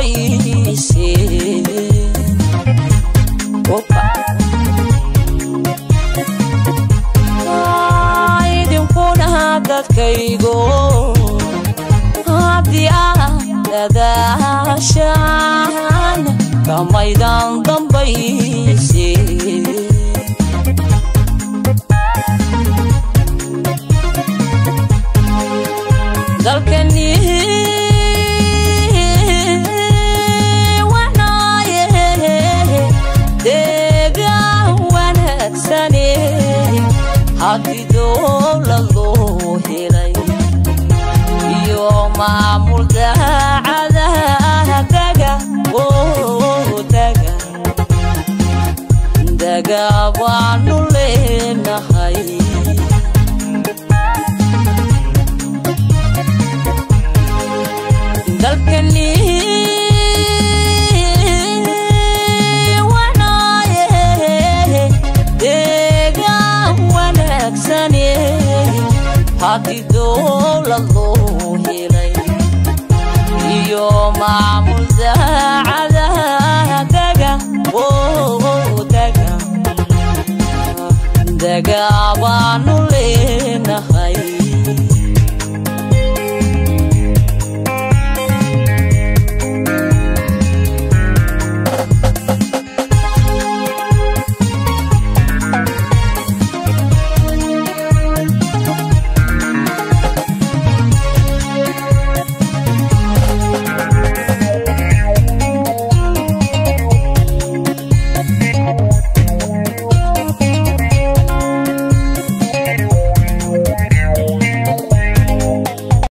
dambayse. Idinkuna dadkaygo haddii aad dadaashaan kamaydan dambayse. Dalkani wanaaye deegaan wanaagsane, haddii dowlad loo helay iyo maamul daacadaha, daga daga daga baanu leenahay. Dalkani wanaaye deegaan wanaagsane, haddii dowlad loo helay iyo maamul daacadaha, daga daga daga baanu leenahay.